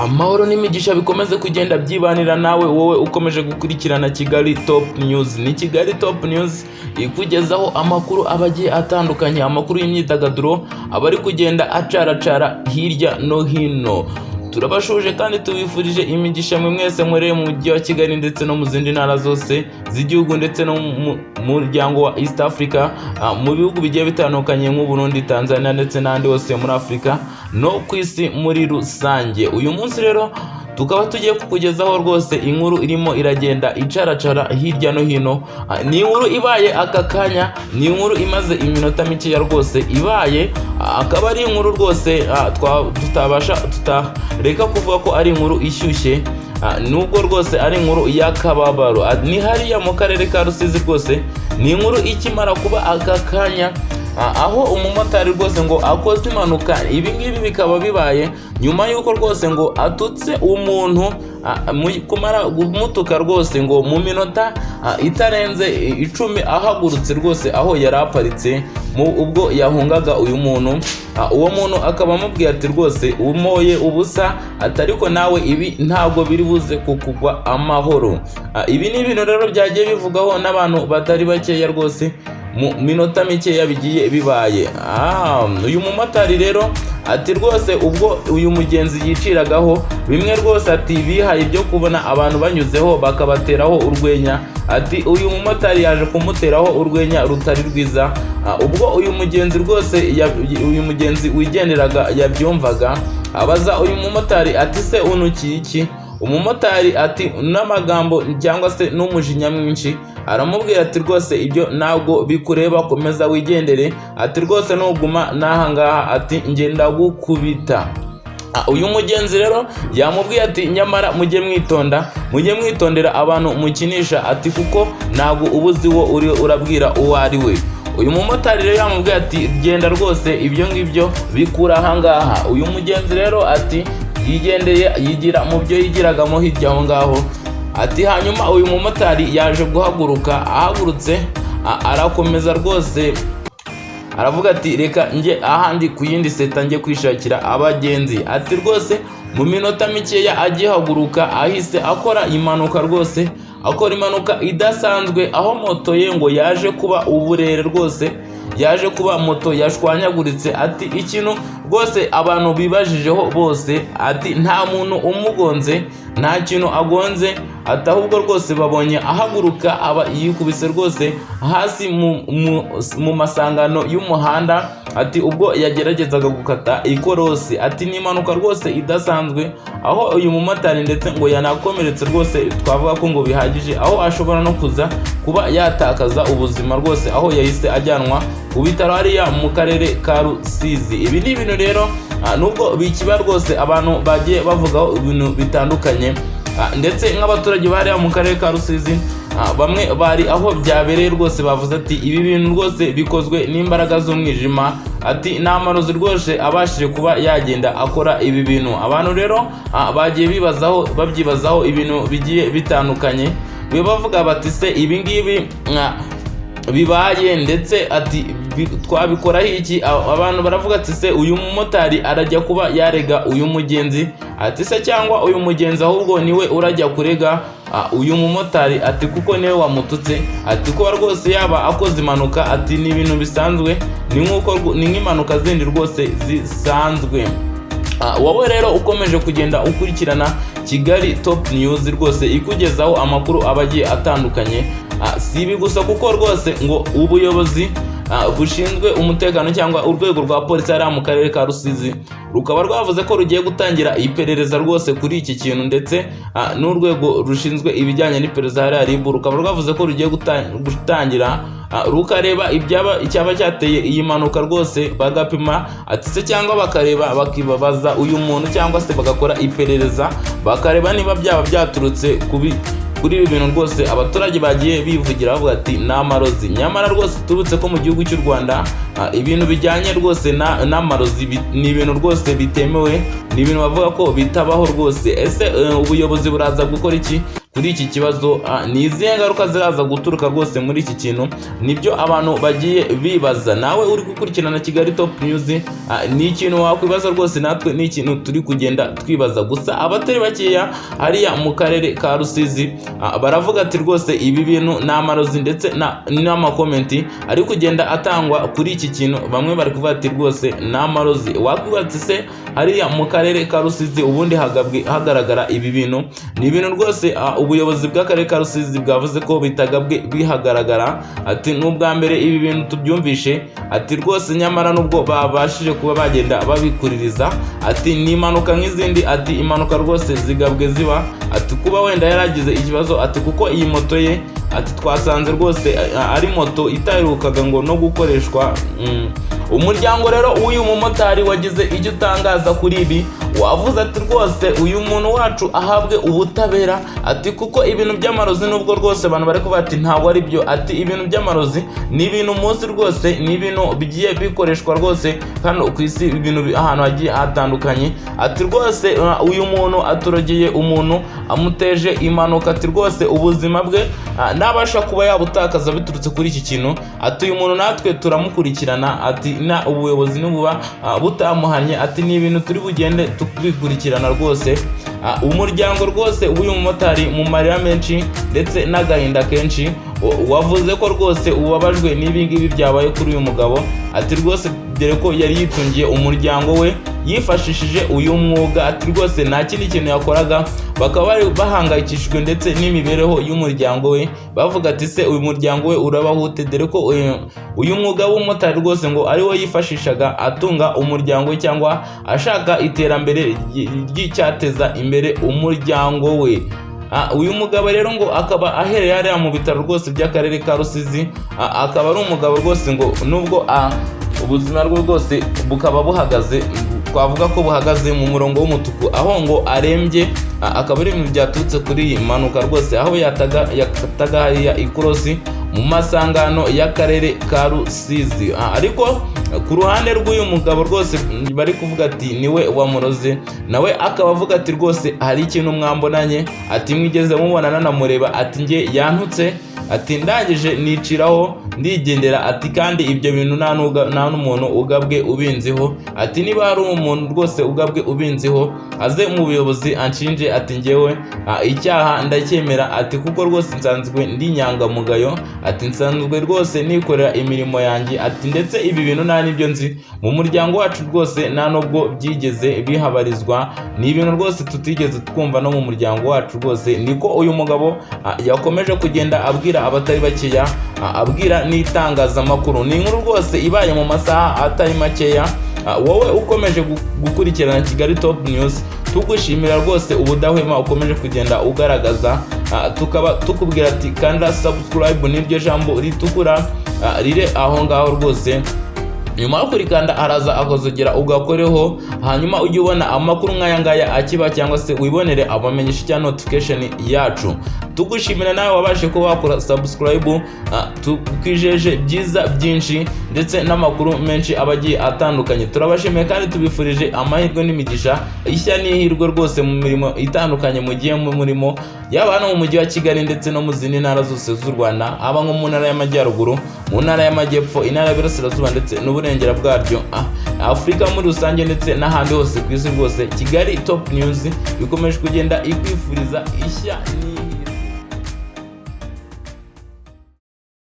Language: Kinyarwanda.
Amahoro n'imigisha bikomeze kugenda byibanira nawe, wowe ukomeje gukurikirana Kigali Top News. Ni Kigali Top News ikugezaho amakuru aba agiye atandukanye, amakuru y'imyidagaduro aba ari kugenda acaracara hirya no hino. Turabashuje kandi tubifurije imigisha mwe mwese mwereye mu mujyi wa Kigali ndetse no mu zindi ntara zose z'igihugu, ndetse no mu muryango wa East Africa, mu bihugu bigiye bitandukanye nk'u Burundi, Tanzania ndetse n'ahandi hose muri Afurika no ku isi muri rusange. Uyu munsi rero tukaba tugiye kukugezaho rwose inkuru irimo iragenda icaracara hirya no hino. Ni inkuru ibaye aka kanya, ni inkuru imaze iminota mikeya rwose ibaye, akaba ari inkuru rwose tutabasha tutareka kuvuga ko ari inkuru ishyushye, nubwo rwose ari inkuru y'akababaro. Ni hariya mu karere ka Rusizi rwose, ni inkuru ikimara kuba aka kanya, aho umumotari rwose ngo akoze impanuka. Ibi ngibi bikaba bibaye nyuma y'uko rwose ngo atutse umuntu, kumara kumutuka rwose ngo mu minota itarenze 10 ahagurutse rwose aho yari aparitse ubwo yahungaga uyu muntu. Uwo muntu akaba amubwiye ati: "Rwose umoye ubusa," ati: "Ariko nawe ibi ntabwo biri buze kukugwa amahoro." Ibi ni ibintu rero byagiye bivugwaho n'abantu batari bakeya rwose mu minota mikeya bigiye bibaye. Uyu mumotari rero ati rwose ubwo uyu mugenzi yiciragaho bimwe rwose, ati bihaye ibyo kubona abantu banyuzeho bakabateraho urwenya. Ati uyu mumotari yaje kumuteraho urwenya rutari rwiza. Ubwo uyu mugenzi rwose uyu mugenzi wigenderaga yabyumvaga, abaza uyu mumotari ati: "Se unukiye iki?" Umumotari ati n'amagambo cyangwa se n'umujinya mwinshi aramubwira ati: "Rwose ibyo ntabwo bikureba, komeza wigendere." Ati: "Rwose nuguma n'aha ngaha," ati, "ngenda gukubita." Uyu mugenzi rero yamubwiye ati: "Nyamara mujye mwitonda, mujye mwitondera abantu mukinisha," ati, "kuko ntabwo uba uzi uwo uri urabwira uwo ari we." Uyu mumotari rero yamubwiye ati: "Genda rwose, ibyo ngibyo bikura ahangaha." Uyu mugenzi rero ati yigendeye yigira mu byo yigiragamo hirya aho ngaho. Ati hanyuma uyu mumotari yaje guhaguruka, ahagurutse arakomeza rwose, aravuga ati: "Reka njye ahandi ku yindi seta njye kwishakira abagenzi." Ati rwose mu minota mikeya agihaguruka ahise akora impanuka rwose, akora impanuka idasanzwe, aho moto ye ngo yaje kuba uburere rwose, yaje kuba moto yashwanyaguritse. Ati ikintu rwose abantu bibajijeho bose, ati nta muntu umugonze, nta kintu agonze, ati ahubwo rwose babonye ahaguruka aba yikubise rwose hasi mu masangano y'umuhanda, ati ubwo yageragezaga gukata ikorosi. Ati ni impanuka rwose idasanzwe, aho uyu mumotari ndetse ngo yanakomeretse rwose, twavuga ko ngo bihagije, aho ashobora no kuza kuba yatakaza ubuzima rwose, aho yahise ajyanwa ku bitaro hariya mu karere ka Rusizi. Ibi ni ibintu rero nubwo bikiba rwose abantu bagiye bavugaho ibintu bitandukanye, ndetse nk'abaturage bariya mu karere ka Rusizi, bamwe bari aho byabereye rwose bavuze ati: "Ibi bintu rwose bikozwe n'imbaraga z'umwijima," ati: "Ni amarozi rwose abashije kuba yagenda akora ibi bintu." Abantu rero bagiye bibazaho, babyibazaho ibintu bigiye bitandukanye, bavuga bati: "Se ibi ngibi bibaye ndetse," ati, "twabikoraho iki?" Abantu baravuga ati: "Se uyu mumotari arajya kuba yarega uyu mugenzi?" Ati: "Se cyangwa uyu mugenzi ahubwo niwe urajya kurega uyu mumotari?" Ati: "Kuko niwe wamututse." Ati: "Kuba rwose yaba akoze impanuka," ati, "ni ibintu bisanzwe, ni nk'uko ni nk'impanuka zindi rwose zisanzwe." Wowe rero ukomeje kugenda ukurikirana Kigali Top News rwose ikugezaho amakuru aba agiye atandukanye, si ibi gusa, kuko rwose ngo ubuyobozi bushinzwe umutekano cyangwa urwego rwa polisi hariya mu karere ka Rusizi rukaba rwavuze ko rugiye gutangira iperereza rwose kuri iki kintu, ndetse n'urwego rushinzwe ibijyanye n'iperereza hariya RIB rukaba rwavuze ko rugiye gutangira rukareba ibyaba icyaba cyateye iyi mpanuka rwose, bagapima ati se cyangwa bakareba bakibabaza uyu muntu cyangwa se bagakora iperereza bakareba niba byaba byaturutse kuri ibi bintu rwose abaturage bagiye bivugira bavuga ati ni amarozi. Nyamara rwose turutse ko mu gihugu cy'u Rwanda ibintu bijyanye rwose n'amarozi ni ibintu rwose bitemewe, ni ibintu bavuga ko bitabaho rwose. Ese ubuyobozi buraza gukora iki? kuri iki kibazo? Ni izihe ngaruka ziraza guturuka rwose muri iki kintu? Nibyo abantu bagiye bibaza. Nawe uri gukurikirana Kigali Top News, ni ikintu wakwibaza rwose, natwe ni ikintu turi kugenda twibaza. Gusa abatari bakeya hariya mu karere ka Rusizi baravuga ati rwose ibi bintu ni amarozi, ndetse n'amakomenti ari kugenda atangwa kuri iki kintu, bamwe bari kuvuga ati rwose ni amarozi. Wakwibaza se hariya mu karere ka Rusizi ubundi hagaragara ibi bintu? Ni ibintu rwose ubuyobozi bw'akarere ka Rusizi bwavuze ko bitagabwe bihagaragara, ati ni ubwa mbere ibi bintu tubyumvishe, ati rwose nyamara nubwo babashije kuba bagenda babikuririza, ati ni impanuka nk'izindi, ati impanuka rwose zigabwe ziba, ati kuba wenda yaragize ikibazo, ati kuko iyi moto ye, ati twasanze rwose ari moto itaherukaga ngo no gukoreshwa. Umuryango rero w'uyu mumotari wagize icyo utangaza kuri ibi, wavuze ati rwose uyu muntu wacu ahabwe ubutabera, ati kuko ibintu by'amarozi, nubwo rwose abantu bari kuvuga ati ntabwo ari byo, ati ibintu by'amarozi ni ibintu munsi rwose, ni ibintu bigiye bikoreshwa rwose hano ku isi, ibintu ahantu hagiye hatandukanye, ati rwose uyu muntu aturogeye umuntu, amuteje impanuka, ati rwose ubuzima bwe nabasha kuba yabutakaza biturutse kuri iki kintu, ati uyu muntu natwe turamukurikirana, ati na ubuyobozi nibuba butamuhannye, ati ni ibintu turi bugende tubikurikirana rwose. Umuryango rwose w'uyu mumotari mu marira menshi ndetse n'agahinda kenshi wavuze ko rwose ubabajwe n'ibi ngibi byabaye kuri uyu mugabo, ati rwose dore ko yari yitungiye umuryango we yifashishije uyu mwuga, ati rwose nta kindi kintu yakoraga. Bakaba bari bahangayikishijwe ndetse n'imibereho y'umuryango we, bavuga ati se uyu muryango we urabaho ute, dore ko uyu mwuga w'umumotari rwose ngo ari wo yifashishaga atunga umuryango we cyangwa ashaka iterambere ry'icyateza imbere umuryango we. Uyu mugabo rero ngo akaba ahereye hariya mu bitaro rwose by'akarere ka Rusizi, akaba ari umugabo rwose ngo nubwo ubuzima bwe rwose bukaba buhagaze, twavuga ko buhagaze mu murongo w'umutuku, aho ngo arembye, akaba ari ibintu byaturutse kuri iyi mpanuka rwose, aho yakataga hariya ikorosi mu masangano y'akarere ka Rusizi. Ariko ku ruhande rw'uyu mugabo rwose bari kuvuga ati niwe wamuroze, nawe akaba avuga ati rwose hari ikintu mwambonanye, ati mwigeze mubonana namureba, ati njye yantutse, ati ndangije niciraho ndigendera, ati kandi ibyo bintu nta n'umuntu ugabwe ubinziho, ati niba hari umuntu rwose ugabwe ubinziho aze mu buyobozi anshinje, ati njyewe icyaha ndacyemera, ati kuko rwose nsanzwe ndi inyangamugayo, ati nsanzwe rwose nikorera imirimo yanjye, ati ndetse ibi bintu nta n'ibyo nzi mu muryango wacu rwose, nta nubwo byigeze bihabarizwa, ni ibintu rwose tutigeze twumva no mu muryango wacu rwose. Niko uyu mugabo yakomeje kugenda abwira abatari bakeya, abwira n'itangazamakuru. Ni inkuru rwose ibaye mu masaha atari makeya. Wowe ukomeje gukurikirana Kigali Top News, tugushimira rwose ubudahwema ukomeje kugenda ugaragaza, tukaba tukubwira ati kanda subscribe, niryo jambo ritukura rire aho ngaho rwose. Nyuma yo kurikanda haraza akazogera, ugakoreho, hanyuma ujye ubona amakuru nk'aya ngaya akiba, cyangwa se wibonere abamenyesha cyangwa notification yacu. Tugushimira nawe wabashe kuba wakora subscribe, tukwijeje byiza byinshi ndetse n'amakuru menshi aba agiye atandukanye. Turabashimiye kandi tubifurije amahirwe n'imigisha, ishya n'ihirwe rwose mu mirimo itandukanye mugiye mu murimo, yaba hano mu mujyi wa Kigali ndetse no mu zindi ntara zose z'u Rwanda, haba nko mu ntara y'Amajyaruguru, mu ntara y'Amajyepfo, intara y'Iburasirazuba ndetse n'uburengera bwaryo, Afurika muri rusange ndetse n'ahandi hose ku isi rwose. Kigali Top News ikomeje kugenda ikwifuriza ishya n'ihirwe.